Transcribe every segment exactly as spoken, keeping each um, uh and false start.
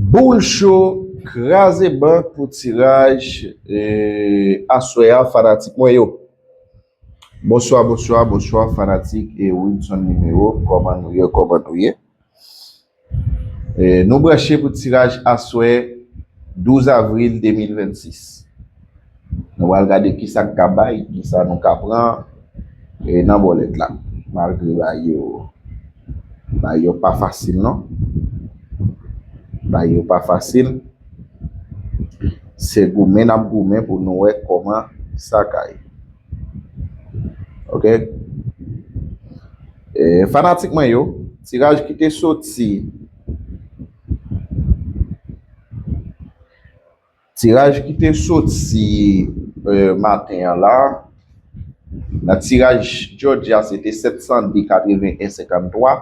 Boul cho, kraze bank pou tiraj, eh, aswè a, fanatik mwen yo. Bonswa, bonswa, bonswa, fanatik e Wilson Nimewo. Kòman nou ye? Kòman nou ye? Eh, nou branche pou tiraj aswè, douz avril de mil vennsis. Nou pral gade kisa k ka bay, kisa nou ka pran, e nan bòlèt la. Malgre bagay yo, bagay yo pa fasil, non. Bagay yo pa fasil. Se goumen n ap goumen pou nou wè kòman sa ka ye. Ok? E, fanatik mwen yo, tiraj ki te soti Tiraj ki te soti, eh, maten an la, nan tiraj Georgia, se te sèt san de katreven en senkanntwa.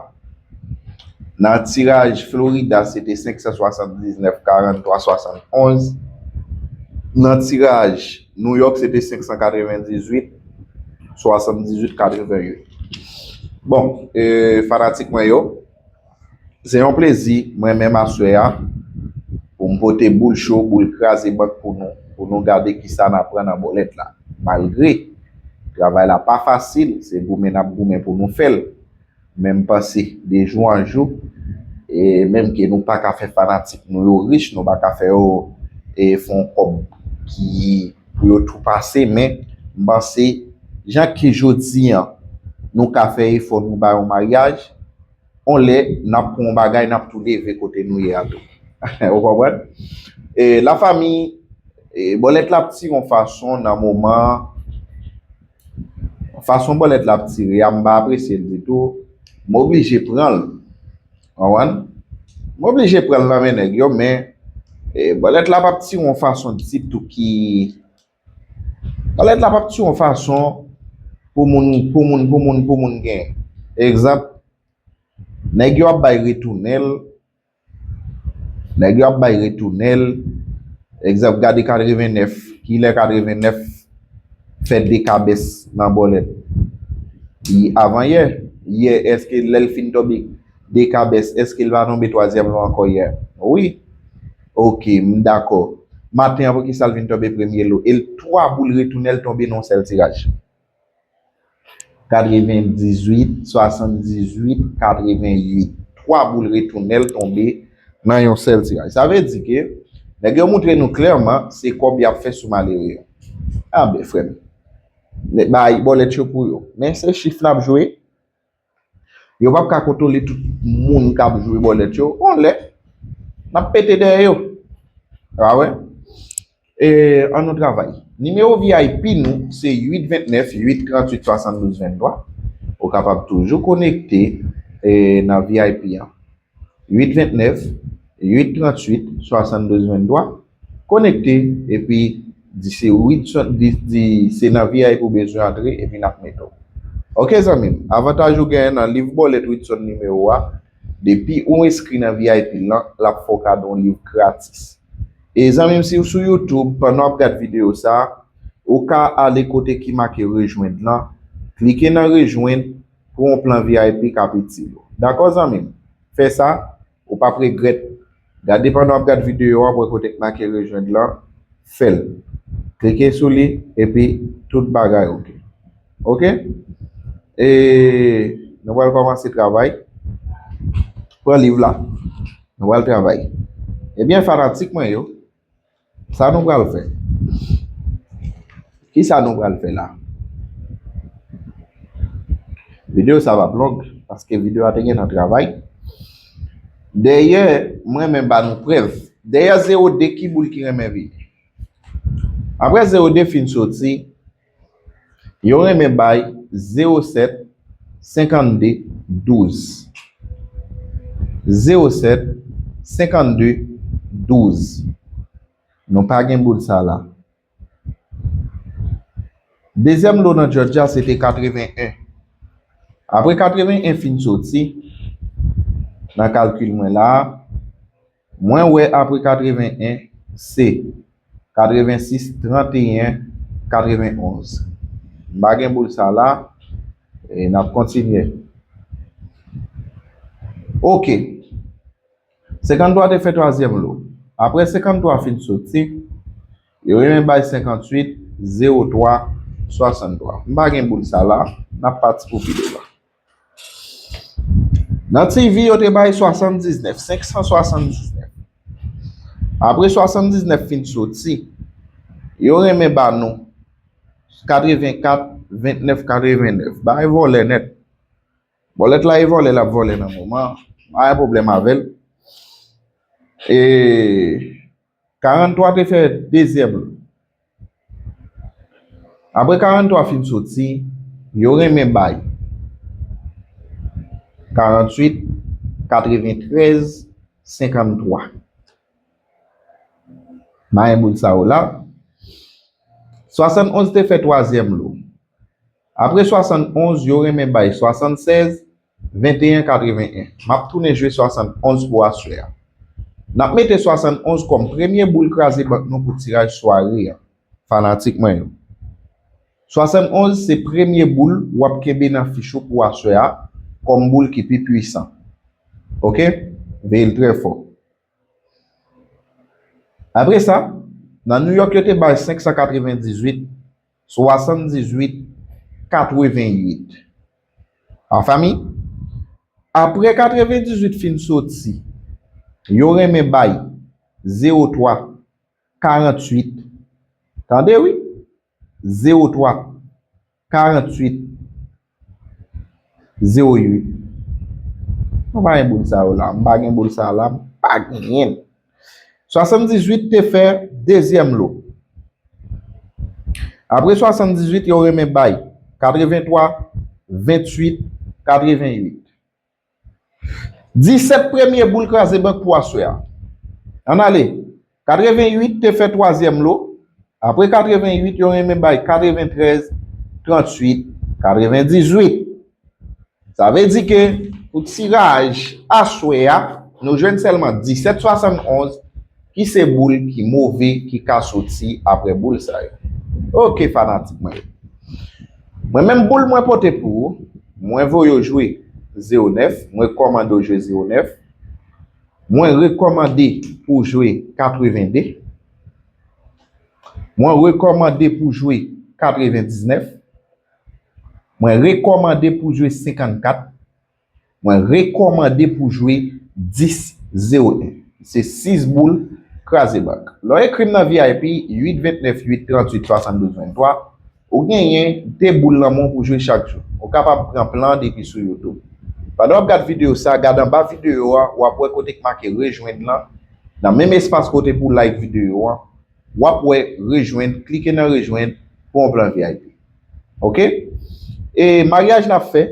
Nan tiraj Florida, se te senk san swasanndiznèf karanntwa swasannonz. Nan tiraj New York, se te senk san katrevendizuit swasanndizuit katrevenuit. Bon, eh, fanatik mwen yo, Se yon plezi, mwen menm aswè a, pou m pote boul cho, boul kraze bank pou nou, pou nou gade kisa n ap pran nan bòlèt la. Malgre travay la pa fasil, se goumen n ap goumen pou nou fè l. Men m panse, de jou an jou, e menm ke nou pa ka fè fanatik nou yo rich, nou pa ka fè yo, e, fè yon kòb ki pou yo tou pase, men m panse, jan ke jodi an, nou ka fè efò, nou bay yon maryaj, on lè, n ap pran yon bagay, n ap tou leve kote nou ye a tou. Ou konprann? E, lafanmi, e, bòlèt la ap tire yon fason nan moman, fason bòlèt la ap tire a, m pa apresye l ditou. M oblije pran l. Konprann? M oblije pran l nan men nèg yo, men, e, bòlèt la p ap tire yon fason ditou ki, bòlèt la p ap tire yon fason pou moun, pou moun, pou moun, pou moun gen. Egzanp, Nèg yo ap bay retounen l. Nèg yo ap bay retounen l. Egzanp, gade katrevennèf. Kilè katrevennèf fè de kabès nan bòlèt? Avanyè. Yè, èske lè l fin tonbe de kabès, èske l pa tonbe twazyèm lo ankò yè? Wi. Ok, m dakò. Maten an, poukisa l vin tonbe premye lo? E l twa boul retounen l tonbe nan yon sèl tiraj. Katrevendizuit, swasanndizuit, katrevenuit. Twa boul retounen l tonbe nan yon sèl tiraj. Sa vle di ke nèg yo montre nou klèman se kòb y ap fè sou malere yo. Anben, frè m. Bay bòlèt yo pou yo. Men se chif n ap jwe. Yo p ap ka kontwole tout moun k ap jwe bòlèt yo. On lè, n ap pete dèyè yo. Ou pa wè? E, ann nou travay. Nimewo V I P nou, se uit ventnèf, uit tranntuit, swasanndouz venntwa. Ou kapab toujou konekte, e, nan V I P an. Uit ventnèf, uit tranntuit, swasanndouz venntwa. Konekte, epi di se Wilson, di, di se nan V I P ou bezwen antre, epi n ap mete w. Ok, zanmi m, avantaj ou genyen nan liv bòlèt Wilson Nimewo a, depi ou enskri nan V I P lan, l ap fè w kado yon liv gratis. E zanmi m, si w sou YouTube, pandan w ap gad videyo sa, ou ka ale kote ki make rejwenn lan, klike nan rejwenn pou yon plan V I P k ap itil ou. Dakò, zanmi m? Fè sa, ou p ap regrèt. Gade pandan w ap gad videyo an, w ap wè kote k make rejwenn lan, fè l. Klike sou li, epi tout bagay ok. Ok? E nou pral kòmanse travay. Pran liv la. Nou pral travay. Ebyen, fanatik mwen yo, sa nou pral fè? Kisa nou pral fè la? Videyo sa p ap long, paske videyo a te gentan travay. Dèyè, mwen menm ba nou prèv. Dèyè zewo de, ki boul ki renmen vini? Apre zewo de fin soti, yo renmen bay zewo sèt, senkannde, douz. Zewo sèt, senkannde, douz. Nou pa gen boul sa la. Dezyèm lo nan Georgia, se te katreven en. Apre katreven en fin soti, nan kalkil mwen la, mwen wè apre katreven en, se katrevensis, tranteyen, katrevenonz. M pa gen boul sa la, e n ap kontinye. Ok. Senkanntwa te fè twazyèm lo. Apre senkanntwa fin soti, yo renmen bay senkantuit, zewo twa, swasanntwa. M pa gen boul sa la, n ap pati pou pi devan. Nan T V, yo te bay swasanndiznèf, senk san swasanndiznèf. Apre swasanndiznèf fin soti, yo renmen ba nou katrevenkat, ventnèf, katrevennèf. Bagay vòlè nèt. Bòlèt la e vòlè l ap vòlè nan moman an. Pa gen pwoblèm avè l. E karannntwa te fè dezyèm lo. Apre karannntwa fin soti, yo renmen bay karanntuit, katreventrèz, senkanntwa. Mayen boul sa yo la. Swasannonz te fè twazyèm lo. Apre swasannonz, yo renmen bay swasannsèz, venteyen, katrevennen. M ap tounen jwe swasannonz pou aswè a. N ap mete swasannonz kòm premye boul kraze bank nou pou tiraj sware a, fanatik mwen yo. Swasannonz se premye boul w ap kenbe nan fich ou pou aswè a kòm boul ki pi pwisan. Oke? Veye l trè fò. Apre sa, nan New York, yo te bay senk san katrevendizuit, swasanndizuit, katrevenuit. An fanmi, apre katrevendizuit fin soti, yo renmen bay zewo twa, karanntuit. Tande wi, zewo twa, karanntuit, zewo uit. M pa gen boul sa yo la, m pa gen boul sa la, m pa genyen. Swasanndizuit te fè dezyèm lo. Apre swasanndizuit, yo renmen bay katreventwa, ventuit, katrevenuit. Disèt premye boul kraze bank pou aswè a. Ann ale. Katrevenuit te fè twazyèm lo. Apre katrevenuit, yo renmen bay katreventrèz, trantuit, katrevendizuit. Sa vle di ke pou tiraj aswè a, nou jwenn sèlman disèt swasannonz, ki se boul ki move ki ka soti apre boul sa yo. Oke, fanatik mwen yo. Mwen menm boul mwen pote pou ou, mwen voye w jwe zewo nèf, mwen rekòmande w jwe zewo nèf, mwen rekòmande pou w jwe katrevende, mwen rekòmande pou w jwe katrevendiznèf, mwen rekòmande pou w jwe senkannkat, mwen rekòmande pou w jwe dis zewo en. Se sis boul kraze bank. Lè w ekri m nan V I P, uit ventnèf uit trantuit swasanndouz venntwa, ou genyen de boul nan men w pou jwe chak jou. Ou kapab pran plan depi sou YouTube. Pandan w ap gad videyo sa, gad anba videyo a, w ap wè kote k make rejwenn lan. Nan menm espas kote pou w like videyo a, w ap wè rejwenn, klike nan rejwenn pou yon plan V I P. Oke? E maryaj n ap fè,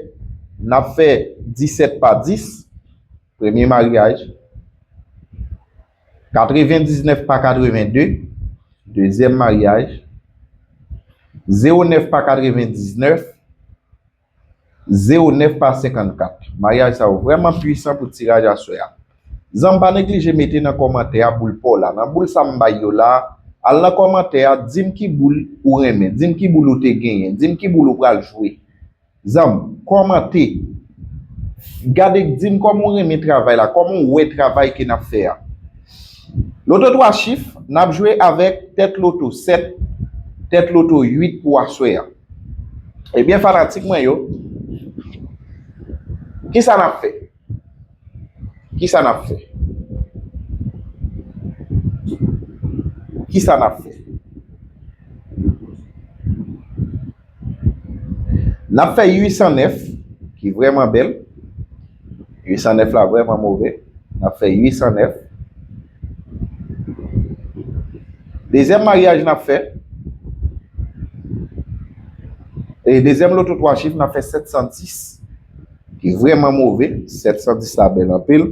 n ap fè disèt pa dis, premye maryaj, katrevendiznèf pa katrevende, dezyèm maryaj, zewo nèf pa katrevendiznèf, zewo nèf pa senkannkat. Maryaj sa yo vrèman pwisan pou tiraj aswè a. Zanmi, pa neglije mete nan kòmantè a boul pa w la. Nan boul sa m bay yo la, al nan kòmantè a, di m ki boul ou renmen, di m ki boul ou te genyen, di m ki boul ou pral jwe. Zanmi, kòmante. Gade, di m kòman w renmen travay la, kòman w wè travay ke n ap fè a. Loto twa chif, n ap jwe avèk tèt loto sèt, tèt loto uit pou aswè a. Ebyen, fanatik mwen yo, kisa n ap fè? Kisa n ap fè? Kisa n ap fè? N ap fè uit san nèf, ki vrèman bèl. Uit san nèf la vrèman move. N ap fè uit san nèf. Dezyèm maryaj n ap fè. E dezyèm loto twa chif, n ap fè sèt san dis, ki vrèman move. Sèt san dis la bèl anpil.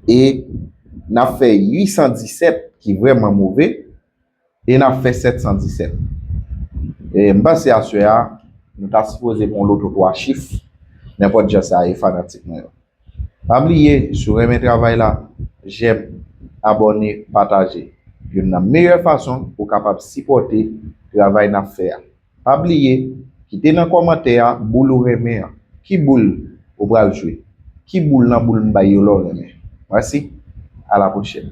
E n ap fè uit san disèt, ki vrèman move. E n ap fè sèt san disèt. E m panse aswè a, nou ta sipoze pran loto twa chif, nenpòt jan sa ye, fanatik mwen yo. Pa bliye, si w renmen travay la, jèm, abòne, pataje. Youn nan meyè fason pou w kapab sipòte travay n ap fè a. Pa bliye, kite nan kòmantè a boul ou renmen an. Ki boul ou pral jwe? Ki boul nan boul m bay yo la w renmen? Mèsi. À la prochaine.